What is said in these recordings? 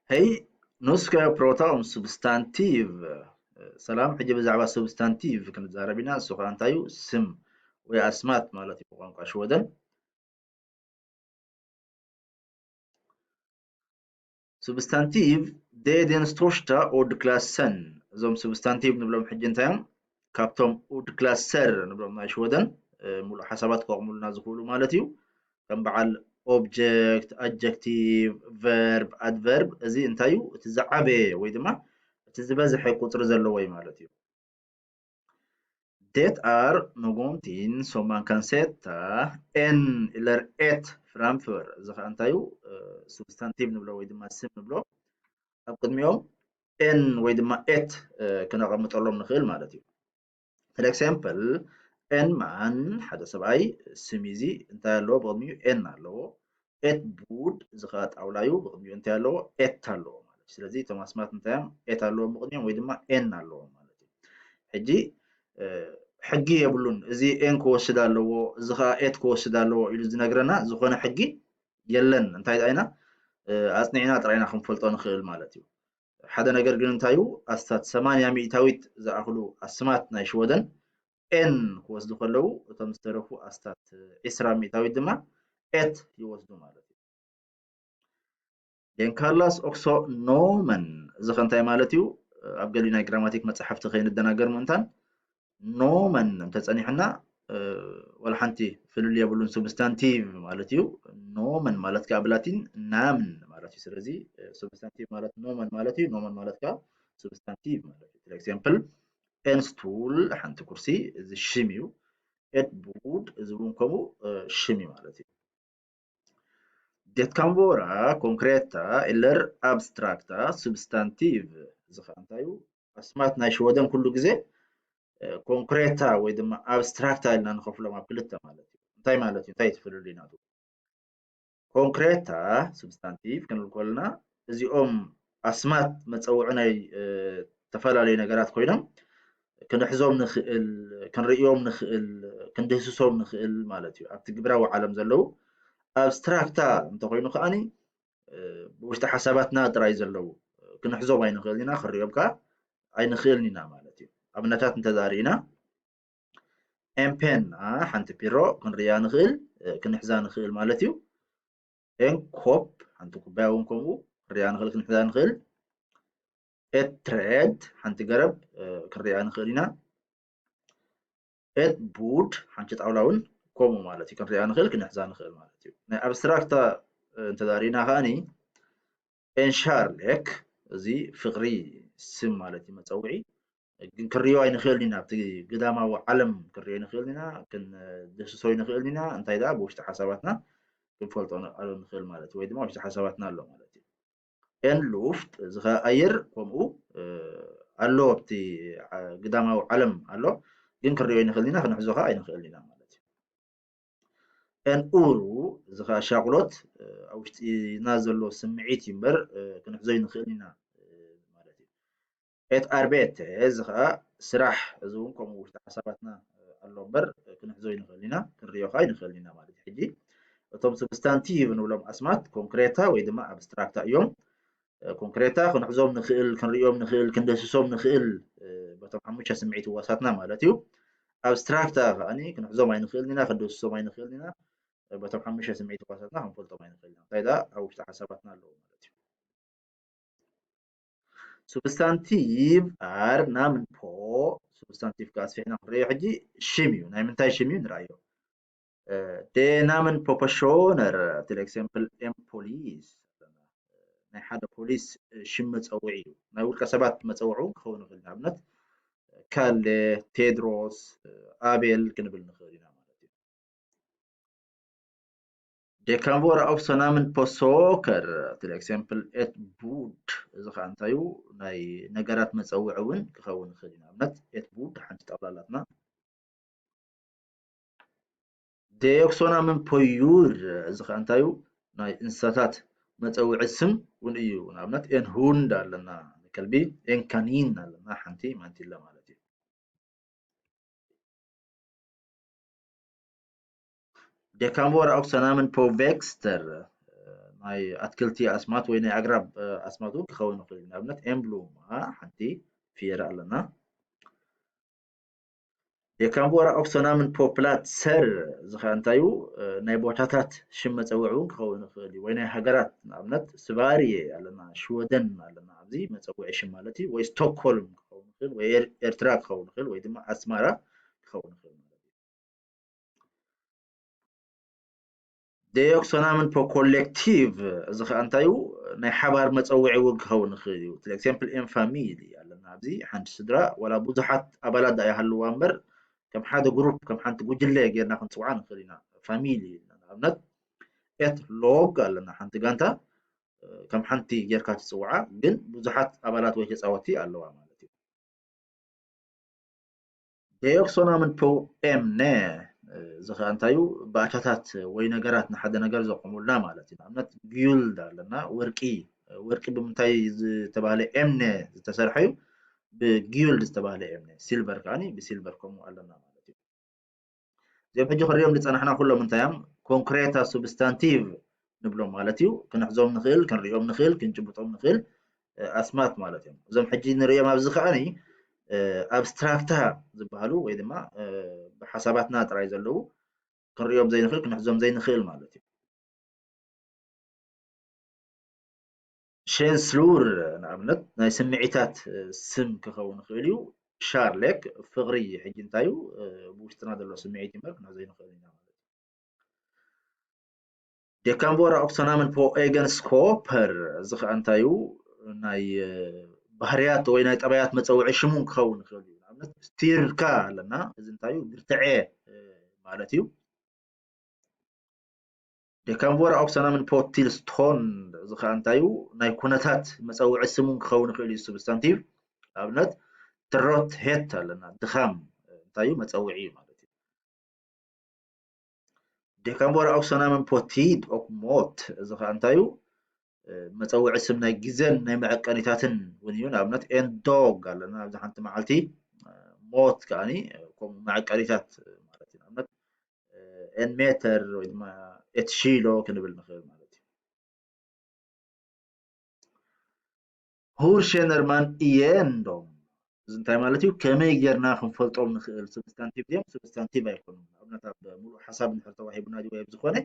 Hej, nu ska jag prata om substantiv. ሰላም፣ ሕጂ ብዛዕባ ሱብስታንቲቭ ክንዛረብ ኢና። እሱ ኸዓ እንታይ እዩ? ስም ወይ ኣስማት ማለት እዩ ብቋንቋ ሽወደን። Substantiv, det är den största ordklassen. እዞም ሱብስታንቲቭ ንብሎም ሕጂ እንታይ እዮም? ካብቶም ኦርድክላሰር ንብሎም ናይ ሽወደን፣ እ፣ ሙሉእ ሓሳባት ከቕሙልና ዝኽእሉ ማለት እዩ። ከም በዓል ኦብጀክት፣ ኣጀክቲቭ፣ ቨርብ፣ ኣድቨርብ፣ እዚ እንታይ እዩ? እቲ ዝዓበየ ወይ ድማ እቲ ዝበዝሐ ቁጽሪ ዘለዎ እዩ ማለት እዩ። Det är någonting som man kan sätta en eller ett framför. እዚ ኸዓ እንታይ እዩ? እ፣ ሱብስታንቲቭ ንብሎ ወይ ድማ ስም ንብሎ ኣብ ቅድሚኦም ኤን ወይ ድማ ኤት፣ እ፣ ክነቐምጠሎም ንኽእል ማለት እዩ። Till exempel, en man፣ ሓደ ሰብኣይ፣ ስም እዚ እንታይ ኣለዎ? ብቕድሚኡ ኤን ኣለዎ። Ett bord፣ እዚ ኸዓ ጣውላ እዩ፣ ብቕድሚኡ እንታይ ኣለዎ? ኤት ኣለዎ ማለት እዩ። ስለዚ እቶም ኣስማት እንታይ እዮም? ኤት ኣለዎም ብቕድሚኦም ወይ ድማ ኤን ኣለዎም ማለት እዩ። ሕጂ፣ እ፣ ሕጊ የብሉን። እዚ ኤን ክወስድ ኣለዎ፣ እዚ ኸዓ ኤት ክወስድ ኣለዎ ኢሉ ዝነግረና ዝኾነ ሕጊ የለን። እንታይ ደኣ ኢና፣ እ፣ ኣጽኒዕና ጥራይ ኢና ክንፈልጦ ንኽእል ማለት እዩ። ሓደ ነገር ግን እንታይ እዩ? ኣስታት ሰማንያ ሚእታዊት ዝኣኽሉ ኣስማት ናይ ሽወደን ኤን ክወስዱ ከለዉ፣ እቶም ዝተረፉ ኣስታት ዒስራ ሚእታዊት ድማ ኤት ይወስዱ ማለት እዩ። Den kallas också nomen። እዚ ኸ እንታይ ማለት እዩ? ኣብ ገሊኡ ናይ ግራማቲክ መጻሕፍቲ ከይንደናገር ምእንታን፣ ኖመን እንተጸኒሕና፣ እ፣ ወላ ሓንቲ ፍልልይ የብሉን። ሱብስታንቲቭ ማለት እዩ። ኖመን ማለት ከኣ ብላቲን ናምን ማለት እዩ። ስለዚ፣ እ፣ ሱብስታንቲቭ ማለት ኖመን ማለት እዩ። ኖመን ማለት ከኣ ሱብስታንቲቭ ማለት እዩ። Till exempel, en stol፣ ሓንቲ ኩርሲ፣ እዚ ሽም እዩ። Ett bord፣ እዚ እውን ከምኡ፣ እ፣ ሽም እዩ ማለት እዩ። Det kan vara konkreta eller abstrakta substantiv። እዚ ኸዓ እንታይ እዩ? ኣስማት ናይ ሽወደን ኩሉ ግዜ፣ እ፣ ኮንክሬታ ወይ ድማ ኣብስትራክታ ኢልና ንኸፍሎም ኣብ ክልተ ማለት እዩ። እንታይ ማለት እዩ? እንታይ እቲ ፍልልይ ናቱ? ኮንክሬታ፣ ሱብስታንቲቭ ክንብል ከለና፣ እዚኦም ኣስማት መጸውዒ ናይ፣ እ፣ ዝተፈላለዩ ነገራት ኮይኖም፣ ክንሕዞም ንኽእል፣ ክንርእዮም ንኽእል፣ ክንድህስሶም ንኽእል ማለት እዩ። ኣብቲ ግብራዊ ዓለም ዘለዉ። ኣብስትራክታ እንተኾይኑ ከኣኒ፣ እ፣ ብውሽጢ ሓሳባትና ጥራይ ዘለዉ፣ ክንሕዞም ኣይንኽእልን ኢና፣ ክንርእዮም ከኣ ኣይንኽእልን ኢና ማለት እዩ። ኣብነታት እንተዘኣ ርኢና፣ ኤምፔና፣ ሓንቲ ፒሮ ክንርእያ ንኽእል፣ እ፣ ክንሕዛ ንኽእል ማለት እዩ። ኤንኮፕ፣ ሓንቲ ኩባያ እውን ከምኡ ክንርእያ ንኽእል፣ ክንሕዛ ንኽእል። ኤትሬድ፣ ሓንቲ ገረብ፣ እ፣ ክንርእያ ንኽእል ኢና። ኤት ቡድ፣ ሓንቲ ጣውላ እውን ከምኡ ማለት እዩ፣ ክንርእያ ንኽእል፣ ክንሕዛ ንኽእል ማለት እዩ። ናይ ኣብስትራክታ፣ እ፣ እንተዘኣ ርኢና ከኣኒ፣ ኤንሻርሌክ፣ እዚ ፍቕሪ ስም ማለት እዩ፣ መጸውዒ። ግን ክንርእዮ ኣይንኽእልን ኢና፣ ኣብቲ ግዳማዊ ዓለም ክንርእዮ ኣይንኽእልን ኢና፣ ክንድህስሶ ኣይንኽእልን ኢና። እንታይ ደኣ ብውሽጢ ሓሳባትና ክንፈልጦ ን-፣ ኣሎ ንኽእል ማለት እዩ፣ ወይ ድማ ውሽጢ ሓሳባትና ኣሎ ማለት እዩ። ኤን ሉፍት፣ እዚ ኸኣ ኣየር ከምኡ፣ እ፣ ኣሎ ኣብቲ ዓ-፣ ግዳማዊ ዓለም ኣሎ፣ ግን ክንርእዮ ኣይንኽእልን ኢና፣ ክንሕዞ ኸኣ ኣይንኽእልን ኢና ማለት እዩ። ኤን ኡሩ፣ እዚ ኸኣ ሻቕሎት፣ እ፣ ኣብ ውሽጢና ዘሎ ስምዒት እዩ እምበር፣ እ፣ ክንሕዞ ኣይንኽእልን ኢና፣ እ፣ ማለት እዩ። ኤት ኣርቤተ፣ እዚ ኸኣ ስራሕ፣ እዚ እውን ከምኡ ውሽጢ ሓሳባትና፣ እ፣ ኣሎ እምበር፣ እ፣ ክንሕዞ ኣይንኽእልን ኢና፣ ክንርእዮ ኸኣ ኣይንኽእልን ኢና ማለት እዩ። ሕጂ እቶም ሱብስታንቲቭ እንብሎም ኣስማት ኮንክሬታ ወይ ድማ ኣብስትራክታ እዮም። እ፣ ኮንክሬታ ክንሕዞም ንኽእል፣ ክንርእዮም ንኽእል፣ ክንደስሶም ንኽእል፣ እ፣ በቶም ሓሙሽተ ስምዒት ህዋሳትና ማለት እዩ። ኣብስትራክታ ከኣኒ ክንሕዞም ኣይንኽእልን ኢና፣ ክንደስሶም ኣይንኽእልን ኢና፣ እ፣ በቶም ሓሙሽተ ስምዒት ህዋሳትና ክንፈልጦም ኣይንኽእልን ኢና። እንታይ ደኣ ኣብ ውሽጢ ሓሳባትና ኣለዉ ማለት እዩ። ሱብስታንቲቭ ኣር ናምን ፖ፣ ሱብስታንቲቭ ከኣ ኣስፊሕና ክንርእዮ ሕጂ ሽም እዩ። ናይ ምንታይ ሽም እዩ ንርኣዮ። እ፣ ደ ናምን ፖ ፐርሶነር፣ ትል ኤግዛምፕል፣ ኤም ፖሊስ፣ ናይ ሓደ ፖሊስ፣ እ፣ ሽም መጸውዒ እዩ። ናይ ውልቀ ሰባት መጸውዒ እውን ክኸውን ይኽእል። ንኣብነት፣ ካለ፣ ቴድሮስ፣ እ፣ ኣቤል ክንብል ንኽእል ኢና ማለት እዩ። ደ ካን ቮራ ኦፍሶ ናምን ፖ ሶከር፣ ትል ኤግዛምፕል፣ ኤት ቡድ፣ እዚ ኸኣ እንታይ እዩ? ናይ ነገራት መጸውዒ እውን ክኸውን ይኽእል እዩ። ንኣብነት፣ ኤት ቡድ ሓንቲ ጣውላ ኣላትና። ደ ኦክሶ ናምን ፖ ዩር፣ እዚ ኸኣ እንታይ እዩ? ናይ እንስሳታት መጸውዒ ስም እውን እዩ። ንኣብነት፣ ኤን ሁንድ ኣለና፣ ንከልቢ፣ ኤን ካኒን ኣለና፣ ሓንቲ ማንቲለ ማለት እዩ። ደ ካን ቮራ ኦክሶ ናምን ፖ ቬክስተር፣ እ፣ ናይ ኣትክልቲ ኣስማት ወይ ናይ ኣግራብ ኣስማት እውን ክኸውን ይኽእል እዩ። ንኣብነት ኤምብሉማ ሓንቲ ፍየራ ኣለና። የካምቦራ ኦክሶናምን ፖፕላት ሰር እዚ ኸዓ እንታይ እዩ? ናይ ቦታታት ሽም መፀውዒ እውን ክኸውን ይኽእል እዩ። ወይ ናይ ሃገራት ንኣብነት ስቫሪየ ኣለና፣ ሽወደን ኣለና። ኣብዚ መፀውዒ ሽም ማለት እዩ። ወይ ስቶክሆልም ክኸውን ይኽእል፣ ወይ ኤርትራ ክኸውን ይኽእል፣ ወይ ድማ ኣስማራ ክኸውን ይኽእል ማለት እዩ። ዴኦክሶናምን ፖ ኮሌክቲቭ እዚ ኸዓ እንታይ እዩ? ናይ ሓባር መፀውዒ እውን ክኸውን ይኽእል እዩ። ትል ኤግዛምፕል ኤም ፋሚሊ ኣለና። ኣብዚ ሓንቲ ስድራ ዋላ ብዙሓት ኣባላት ዳ ይሃልዋ እምበር ከም ሓደ ግሩፕ ከም ሓንቲ ጉጅለ ጌርና ክንፅውዓ ንኽእል ኢና። ፋሚሊ ንኣብነት ኤት ሎግ ኣለና። ሓንቲ ጋንታ ከም ሓንቲ ጌርካ ትፅውዓ፣ ግን ብዙሓት ኣባላት ወይ ተፃወቲ ኣለዋ ማለት እዩ። ዴኦክሶናምን ፖ ኤምነ እዚ ኸዓ እንታይ እዩ? ባእታታት ወይ ነገራት ንሓደ ነገር ዘቑሙልና ማለት እዩ። ንኣብነት ጊልድ ኣለና፣ ወርቂ። ወርቂ ብምንታይ ዝተባህለ ኤምነ ዝተሰርሐ እዩ? ብጊልድ ዝተባህለ ኤምነ። ሲልቨር ከዓኒ ብሲልቨር ከምኡ ኣለና ማለት እዩ። እዚኦም ሕጂ ክንሪኦም ዝፀናሕና ኩሎም እንታይ እዮም? ኮንክሬታ ሱብስታንቲቭ ንብሎም ማለት እዩ። ክንሕዞም ንኽእል፣ ክንሪኦም ንኽእል፣ ክንጭብጦም ንኽእል ኣስማት ማለት እዮም። እዞም ሕጂ ንሪኦም ኣብዚ ከዓኒ ኣብስትራክታ ዝበሃሉ ወይ ድማ ብሓሳባትና ጥራይ ዘለዉ ክንሪኦም ዘይንኽእል ክንሕዞም ዘይንኽእል ማለት እዩ። ሸንስሉር ንኣብነት ናይ ስምዒታት ስም ክኸውን ይኽእል እዩ። ሻርሌክ ፍቕሪ ሕጂ እንታይ እዩ? ብውሽጥና ዘሎ ስምዒት እዩ እምበር ክንሕዞ ኣይንኽእል ኢና ማለት እዩ። ዴካምቦራ ኦክሶናምን ፖ ኤገንስኮፐር እዚ ኸዓ እንታይ እዩ? ናይ ባህርያት ወይ ናይ ጠባያት መፀውዒ ሽሙ ክኸውን ይኽእል እዩ። ንኣብነት ስቲርካ ኣለና። እዚ እንታይ እዩ? ብርትዐ ማለት እዩ። ዴካምቦራ ኦክሶናምን ፖ ቲልስቶን እዚ ኸዓ እንታይ እዩ? ናይ ኩነታት መፀውዒ ስሙ ክኸውን ይኽእል እዩ። ሱብስታንቲቭ ኣብነት ትሮት ሄት ኣለና። ድኻም እንታይ እዩ? መፀውዒ ማለት እዩ። ዴካምቦራ ኦክሶናምን ፖ ቲድ ኦክ ሞት እዚ ኸዓ እንታይ እዩ? መፀውዒ ስም ናይ ግዘን ናይ መዐቀኒታትን እውን እዩ። ንኣብነት ኤን ዶግ ኣለና። ኣብዚ ሓንቲ መዓልቲ ሞት ከዓኒ ከምኡ መዐቀኒታት ማለት እዩ። ንኣብነት ኤን ሜተር ወይ ድማ ኤት ሺሎ ክንብል ንኽእል ማለት እዩ። ሁር ሸነርማን ኢየንዶም እዚ እንታይ ማለት እዩ? ከመይ ጌርና ክንፈልጦም ንኽእል? ሱብስታንቲቭ ድዮም ሱብስታንቲቭ ኣይኮኑን? ንኣብነት ኣብ ሙሉእ ሓሳብ እንድሕር ተዋሂቡና ድዩ ወይ ኣብ ዝኾነ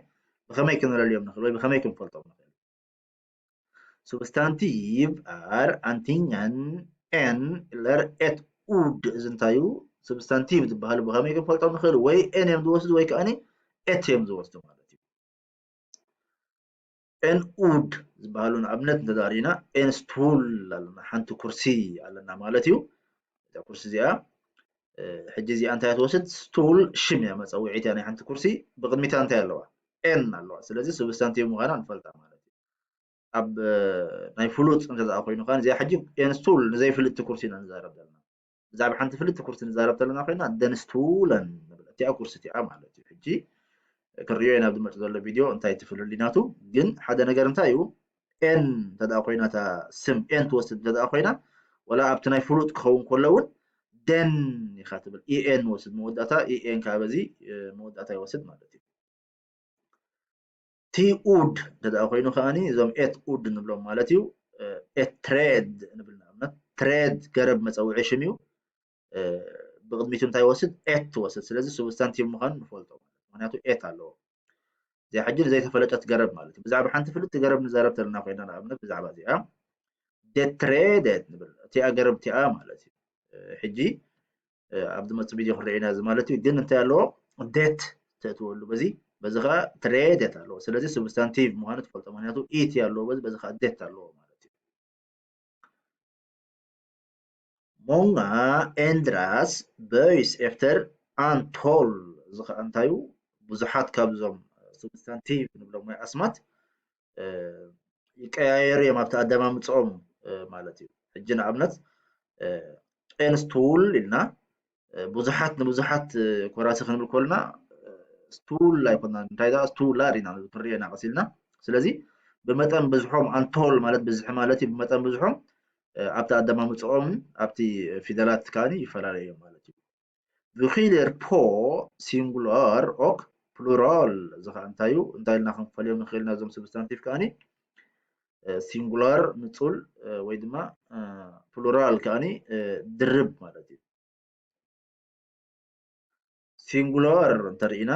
ብኸመይ ክንለልዮም ንኽእል ወይ ብኸመይ ክንፈልጦም ንኽእል? ሱብስታንቲቭ ኣር ኣንቲኛን ኤን ለር ኤት ኡድ እዚ እንታይ እዩ? ሱብስታንቲቭ ዝበሃሉ ብኸመይ ክንፈልጦም ንኽእል? ወይ ኤን እዮም ዝወስዱ ወይ ከዓኒ ኤት እዮም ዝወስዱ ማለት እዩ። ኤን ኡድ ዝበሃሉ ንኣብነት እንተዳሪና ኤን ስቱል ኣለና፣ ሓንቲ ኩርሲ ኣለና ማለት እዩ። እዛ ኩርሲ እዚኣ ሕጂ እዚኣ እንታይ ትወስድ? ስቱል ሽም እያ፣ መፀውዒት እያ ናይ ሓንቲ ኩርሲ። ብቕድሚታ እንታይ ኣለዋ? ኤን ኣለዋ። ስለዚ ሱብስታንቲቭ ምዃና ንፈልጣ ማለት እዩ። ኣብ ናይ ፍሉጥ እንተ ደኣ ኮይኑ ከኣ እዚኣ ሕጂ ኤን ስቱል ንዘይፍልጥቲ ኩርሲ ኢና ንዛረብ ዘለና። ብዛዕባ ሓንቲ ፍልጥቲ ኩርሲ ንዛረብ ተለና ኮይና ደን ስቱለን ንብል። እቲኣ ኩርሲ እቲኣ ማለት እዩ። ሕጂ ክንሪኦ ኢና ኣብ ዝመጽእ ዘሎ ቪድዮ እንታይ እቲ ፍልልይ ናቱ። ግን ሓደ ነገር እንታይ እዩ? ኤን እንተ ደኣ ኮይና እታ ስም ኤን ትወስድ እንተ ደኣ ኮይና ወላ ኣብቲ ናይ ፍሉጥ ክኸውን ከሎ እውን ደን ኢኻ ትብል። ኢኤን ወስድ መወዳእታ ኢኤን ከዓ በዚ መወዳእታ ይወስድ ማለት እዩ። ቲ ኡድ እንተ ደኣ ኮይኑ ከዓኒ እዞም ኤት ኡድ ንብሎም ማለት እዩ። ኤት ትሬድ ንብል ንኣብነት ትሬድ ገረብ መጸውዒ ሽም እዩ። ብቕድሚቱ እንታይ ይወስድ? ኤት ትወስድ። ስለዚ ሱብስታንቲቭ ምዃኑ ንፈልጦ ማለት እዩ። ምኽንያቱ ኤት ኣለዎ። እዚኣ ሕጂ ንዘይተፈለጠት ገረብ ማለት እዩ። ብዛዕባ ሓንቲ ፍልጥቲ ገረብ ንዛረብ ተለና ኮይና ንኣብነት ብዛዕባ እዚኣ ዴት ትሬደት ንብል። እቲኣ ገረብ እቲኣ ማለት እዩ። ሕጂ ኣብ ዝመጽእ ቪድዮ ክንርኢ ኢና እዚ ማለት እዩ። ግን እንታይ ኣለዎ? ዴት ተእትወሉ በዚ በዚ ከዓ ትሬደት ኣለዎ። ስለዚ ሱብስታንቲቭ ምዃኑ ትፈልጦ። ምኽንያቱ ኢቲ ኣለዎ በዚ በዚ ከዓ ዴት ኣለዎ ማለት እዩ። ሞንጋ ኤንድራስ በይስ ኤፍተር ኣንቶል እዚ ከዓ እንታይ እዩ? ብዙሓት ካብዞም ሱብስታንቲቭ ንብሎም ወይ ኣስማት ይቀያየሩ እዮም ኣብቲ ኣደማምፅኦም ማለት እዩ። ሕጂ ንኣብነት ኤን ስቱል ኢልና ብዙሓት ንብዙሓት ኮራሲ ክንብል ከለና ስቱል ኣይኮናን፣ እንታይ ደኣ ስቱላር ኢና ክንሪኦ ኢና ቀስ ኢልና። ስለዚ ብመጠን ብዝሖም ኣንቶል ማለት ብዝሒ ማለት እዩ። ብመጠን ብዝሖም ኣብቲ ኣደማምፅኦምን ኣብቲ ፊደላት ከዓኒ ይፈላለዩ እዮም ማለት እዩ። ቪኪለር ፖ ሲንጉላር ኦክ ፕሉራል እዚ ከዓ እንታይ እዩ? እንታይ ኢልና ክንፈልዮም ንኽእል ኢና እዞም ሱብስታንቲቭ ከዓኒ ሲንጉላር ንጹል ወይ ድማ ፕሉራል ከኣኒ ድርብ ማለት እዩ። ሲንጉላር እንተርኢና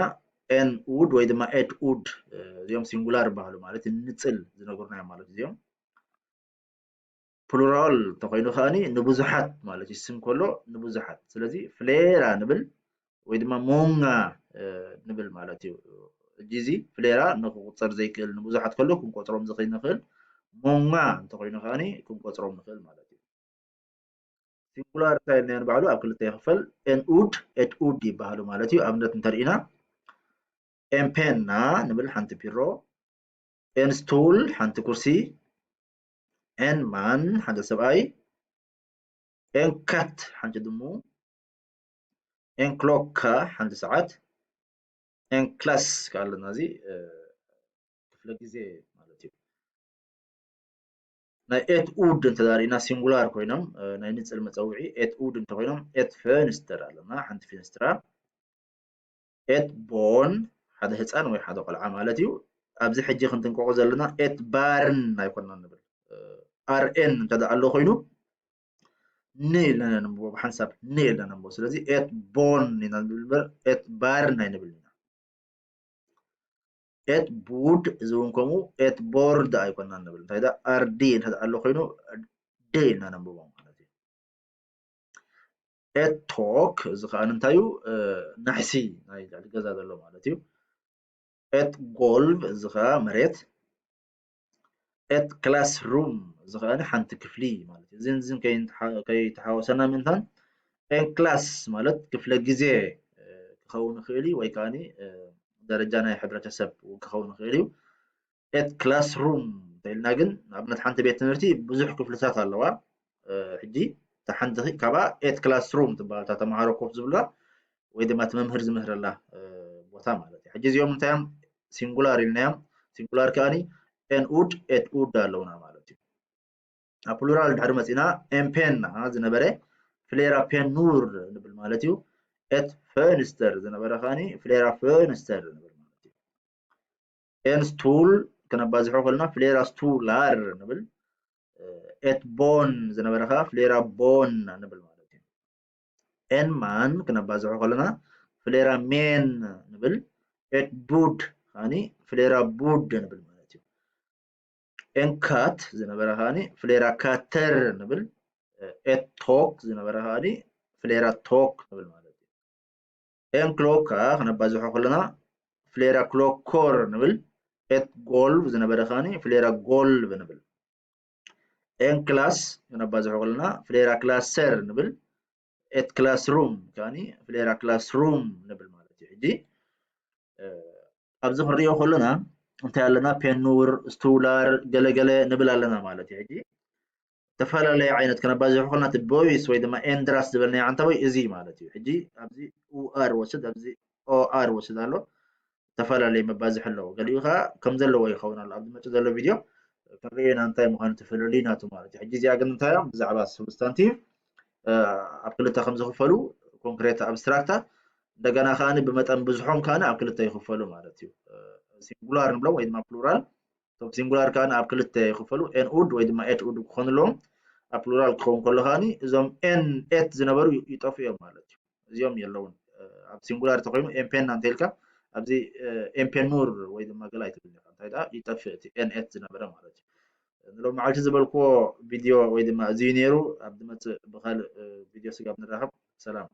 ኤን ውድ ወይ ድማ ኤት ውድ እዚኦም ሲንጉላር ይበሃሉ ማለት ንጽል ዝነግሩና እዮም ማለት እዚኦም። ፕሉራል እንተኮይኑ ከኣኒ ንብዙሓት ማለት እዩ። ስም ከሎ ንብዙሓት። ስለዚ ፍሌራ ንብል ወይ ድማ ሞንጋ ንብል ማለት እዩ። ሕጂ እዚ ፍሌራ ንክቁጸር ዘይክእል ንብዙሓት ከሎ ክንቆጽሮም ዝኽእል ንኽእል ሞንጋ እንተኮይኑ ከኣኒ ክንቆጽሮም ንኽእል ማለት እዩ። ሲንጉላር እንታይ ኢልናዮ ንባዕሉ ኣብ ክልተ ይኽፈል። ኤን ውድ ኤት ውድ ይበሃሉ ማለት እዩ። ኣብነት እንተርኢና ኤን ፔና ንብል ሓንቲ ፒሮ፣ ኤን ስቱል ሓንቲ ኩርሲ፣ ኤን ማን ሓደ ሰብኣይ፣ ኤን ካት ሓንቲ ድሙ፣ ኤን ክሎካ ሓንቲ ሰዓት፣ ኤን ክላስ ከኣለና እዚ ክፍለ ግዜ ማለት እዩ። ናይ ኤት ውድ እንተዳሪእና ሲንጉላር ኮይኖም ናይ ንጽል መጸውዒ ኤት ውድ እንተኮይኖም ኤት ፈንስተር ኣለና ሓንቲ ፊንስትራ፣ ኤት ቦን ሓደ ህፃን ወይ ሓደ ቆልዓ ማለት እዩ። ኣብዚ ሕጂ ክንጥንቀቆ ዘለና ኤት ባርን ኣይኮናን ንብል። ኣር ኤን እንተ ኣሎ ኮይኑ ን ኢልና ነንብቦ፣ ብሓንሳብ ን ኢልና ነንብቦ። ስለዚ ኤት ቦን ኢና ንብል እምበር ኤት ባርን ኣይንብል ኢና። ኤት ቡድ እዚ እውን ከምኡ ኤት ቦርድ ኣይኮናን ንብል። እንታይ ዳ ኣር ዲ እንተ ኣሎ ኮይኑ ድ ኢልና ነንብቦ ማለት እዩ። ኤት ቶክ እዚ ከዓ እንታይ እዩ? ናሕሲ ናይ ልዕሊ ገዛ ዘሎ ማለት እዩ። ኤት ጎልቭ እዚ ከዓ መሬት። ኤት ክላስ ሩም እዚ ከዓ ሓንቲ ክፍሊ ማለት እዩ። እዚን እዚን ከይተሓወሰና ምእንታን ኤን ክላስ ማለት ክፍለ ግዜ ክኸውን ይኽእል እዩ ወይ ከዓ ደረጃ ናይ ሕብረተሰብ ክኸውን ይኽእል እዩ። ኤት ክላስ ሩም እንተኢልና ግን ንኣብነት ሓንቲ ቤት ትምህርቲ ብዙሕ ክፍልታት ኣለዋ። ሕጂ እታ ሓንቲ ካብኣ ኤት ክላስ ሩም ትበሃል፣ እታ ተምሃሮ ኮፍ ዝብላ ወይ ድማ እቲ መምህር ዝምህረላ ቦታ ማለት እዩ። ሕጂ እዚኦም እንታይ እዮም? ሲንጉላር ኢልናዮም። ሲንጉላር ከኣኒ ኤን ውድ ኤት ውድ ኣለውና ማለት እዩ። ኣብ ፕሉራል ድሕሪ መፂና ኤምፔና ዝነበረ ፍሌራ ፔኑር ንብል ማለት እዩ። ኤት ፈንስተር ዝነበረ ከኣኒ ፍሌራ ፈንስተር ንብል ማለት እዩ። ኤን ስቱል ክነባዝሖ ከለና ፍሌራ ስቱላር ንብል። ኤት ቦን ዝነበረ ከዓ ፍሌራ ቦን ንብል ማለት እዩ። ኤን ማን ክነባዝሖ ከለና ፍሌራ ሜን ንብል። ኤት ቡድ ከኣኒ ፍሌራ ቡድ ንብል ማለት እዩ። ኤን ካት ዝነበረ ከኣኒ ፍሌራ ካተር ንብል። ኤት ቶክ ዝነበረ ከኣኒ ፍሌራ ቶክ ንብል ማለት እዩ። ኤን ክሎካ ክነባዝሖ ከለና ፍሌራ ክሎኮር ንብል። ኤት ጎልቭ ዝነበረ ከኣኒ ፍሌራ ጎልቭ ንብል። ኤን ክላስ ክነባዝሖ ከለና ፍሌራ ክላሰር ንብል። ኤት ክላስ ሩም ከኣኒ ፍሌራ ክላስ ሩም ንብል ማለት እዩ። ሕጂ ኣብዚ ክንሪኦ ከለና እንታይ ኣለና? ፔኑር፣ ስቱላር፣ ገለገለ ንብል ኣለና ማለት እዩ። ሕጂ ዝተፈላለየ ዓይነት ክነባዝሖ ከለና እቲ ቦይስ ወይ ድማ ኤንድራስ ዝበልናዮ ዓንተቦይ እዚ ማለት እዩ። ሕጂ ኣብዚ ኡኣር ወስድ፣ ኣብዚ ኦኣር ወስድ ኣሎ። ዝተፈላለየ መባዝሒ ኣለዎ። ገሊኡ ከዓ ከም ዘለዎ ይኸውን ኣሎ። ኣብዚ መፅእ ዘሎ ቪድዮ ክንሪኦ ኢና እንታይ ምዃኑ እቲ ፍልልይ ናቱ ማለት እዩ። ሕጂ እዚኣ ግን እንታይ እዮም? ብዛዕባ ሱብስታንቲቭ ኣብ ክልተ ከም ዝኽፈሉ ኮንክሬት ኣብስትራክታ እንደገና ከዓ ብመጠን ብዝሖም ከዓ ኣብ ክልተ ይኽፈሉ ማለት እዩ። ሲንጉላር ንብሎም ወይ ድማ ፕሉራል። እቶም ሲንጉላር ከዓ ኣብ ክልተ ይኽፈሉ፣ ኤን ኡድ ወይ ድማ ኤት ኡድ ክኾኑ ኣለዎም። ኣብ ፕሉራል ክኸውን ከሎ ከዓ እዞም ኤን ኤት ዝነበሩ ይጠፍኡ እዮም ማለት እዩ። እዚኦም የለውን። ኣብ ሲንጉላር ተኮይኑ ኤምፔና እንተኢልካ ኣብዚ ኤምፔኑር ወይ ድማ ገለ ኣይትብል ኢኻ። እንታይ ደኣ ይጠፍእ እቲ ኤን ኤት ዝነበረ ማለት እዩ። ንሎሚ መዓልቲ ዝበልክዎ ቪድዮ ወይ ድማ እዚ እዩ ነይሩ። ኣብ ዝመፅእ ብካልእ ቪድዮ ስጋብ ንራኸብ። ሰላም።